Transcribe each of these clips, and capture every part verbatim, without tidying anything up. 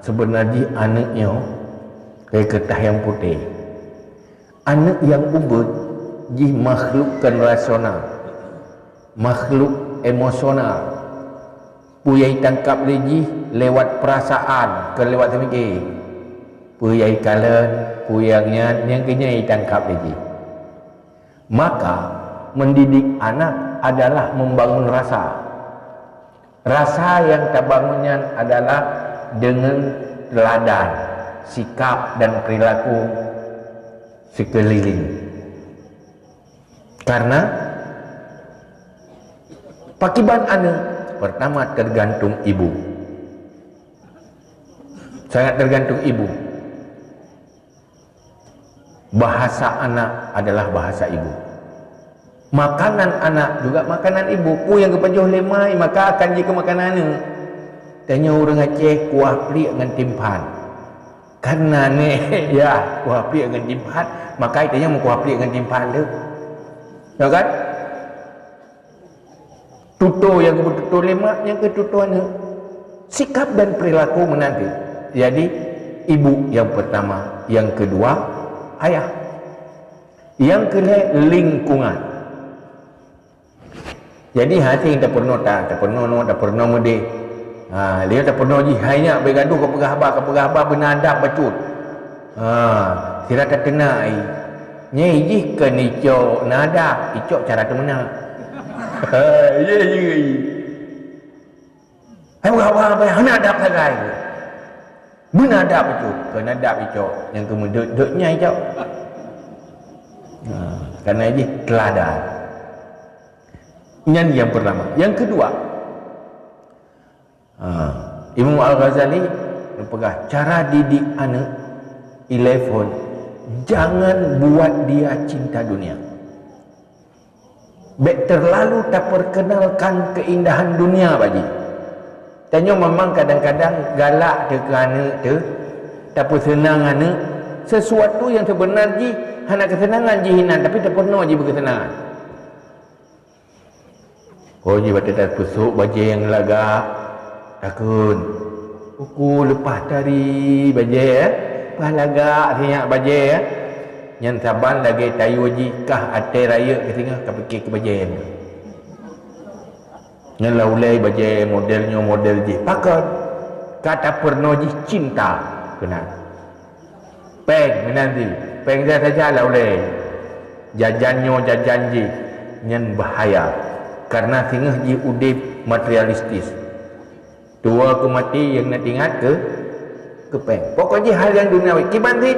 Seubeunar jih aneuk nyoe, keu keureutas nyang putéh. Aneuk nyang ubit jih makhluk kon rasional, makhluk emosional. Peue nyang jitangkab lé jih lewat peurasaan, kon lewat teumike. Peue nyang jikalon, peue nyang nyan, nyang keu nyan jitangkab lé jih. Maka, mendidik anak adalah membangun rasa. Rasa nyang tabangun nyan adalah deungon teuladan, sikap dan perilaku seukeuliléng. Karena pakiban aneuk, pertama tergantung ibu. Sangat tergantung ibu. Bahasa anak adalah bahasa ibu. Makanan anak juga makanan ibu. Peue nyang geupajoh lé ma, maka akan jeuet keu makanan aneuk. Tanyoe ureuëng Aceh kuah pliek ngon timphan. Karena neh, ya, kuah pliek ngon timphan, maka tanyoe meukuah pliek ngon timphan tu. Ya kan? Tutoe nyang geupeututoe lé mak, nyang keu tutoe aneuk. Sikap dan perilaku meunan. Jadi, ibu yang pertama, yang kedua, ayah. Yang keulhèe, lingkungan. Jadi, hase tapeurunoe ta, tapeurunoe noe, tapeurunoe meudeh. Ha, lheueh tapeurunoe jih, hai nyak beugaduh, kapeugah haba, kapeugah haba, beuna adab bacut. Ha, sira tateuna ai. Nyai jih kon icok na adab, icok cara teumeunak. Ha, iya, iya, iya. Hai, wah, wah, wah, hana adab sagai. Beuna adab icok, kon adab icok, nyang keumeudeuet-deuet nyan icok. Ha, karena jih teladan. Nyan yang pertama. Yang kedua, ha, Imam Al-Ghazali geupeugah, cara didik aneuk, elephant, jangan buat dia cinta dunia. Bék terlalu taperkenalkan keindahan dunia bak jih. Tanyoe memang kadang-kadang galak teuh keu aneuk teuh, tapeuseunang aneuk, sesuatu yang sebenar jih hana keuseunangan jih inan, tapi tapeurunoe jih beukeuseunakan. Oh, jih batée tapeusok bajée nyang lagak, takheun. Uku leupah tari bajée, eh? Leupah lagak sinyak bajée, eh? Nyan saban lagée tayue jih kah até rayeuk keu singoh, kapike keu bajée nyan. Nyan la ulée bajée model nyoe model jih. Pakon? Ka tapeurunoe jih cinta keunan. Péng meunan jih, péng saja la ulée. Jajan nyoe jajan jih, nyan bahaya. Karena singoh jih udeb materialistis. Tuwoe keu maté nyang na teuingat keu, keu péng. Pokok jih hal nyang duniawi, kiban cit.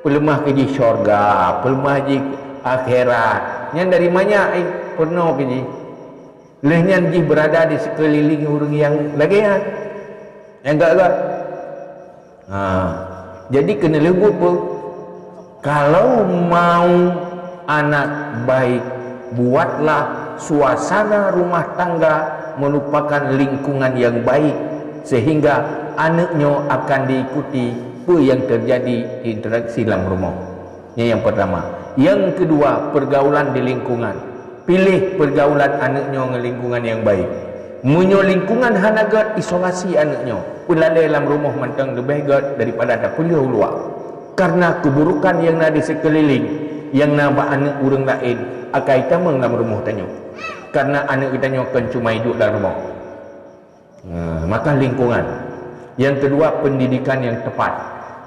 Peuleumah keu jih syurga, peuleumah jih akhirat. Nyan dari manyak, eh, peurunoe keu jih. Lheueh nyan jih beurada di sikeulileng ureuëng nyang lagée nyan. Nyang galak-galak. Ha. Jadi keuneulheueh buet peue? Kalau mau anak baik, buatlah suasana rumah tangga merupakan lingkungan yang baik, sehingga aneuk nyoe akan diikuti peue nyang teujadi di interaksi lam rumoh. Nyan nyang pertama. Nyang keudua, pergaulan di lingkungan. Piléh pergaulan aneuk nyoe ngon lingkungan nyang baik. Meunyoe lingkungan hana gét, isolasi aneuk nyoe. Peulalée lam rumoh mantong leubeh gét daripada tapeulheueh u luwa. Karena keuburukan nyang na di sikeulileng, nyang na bak aneuk ureuëng laén, akai tamong lam rumoh tanyoe. Karena aneuk geutanyoe kon cuma iduek lam rumoh. Nah, maka lingkungan. Yang kedua, pendidikan yang tepat.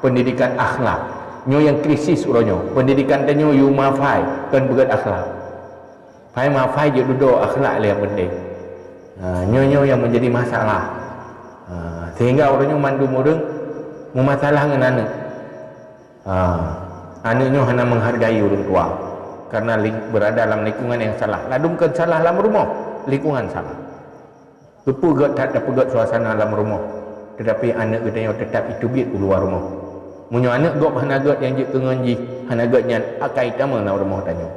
Pendidikan akhlak. Nyoe nyang krisis uroe nyoe. Pendidikan tanyoe yue mafai, kon beugét akhlak. Fai mafai jeuet dudoe, akhlak lé nyang penting. Ha, nyoe-nyoe nyang menjadi masalah. Ha, sehingga uroe nyoe mandum ureuëng meumasalah ngon aneuk. Ha, aneuk nyoe hana menghargai ureuëng tua karena ling-, berada dalam lingkungan yang salah. Ladum kon salah lam rumoh, lingkungan salah. Keupeue gét that tapeugét suasana lam rumoh, tetapi aneuk geutanyoe teutap jiteubiet u luwa rumoh. Meunyoe aneuk gob hana gét nyang jeuet keu ngon jih, hana gét nyan akai tamong lam rumoh tanyoe.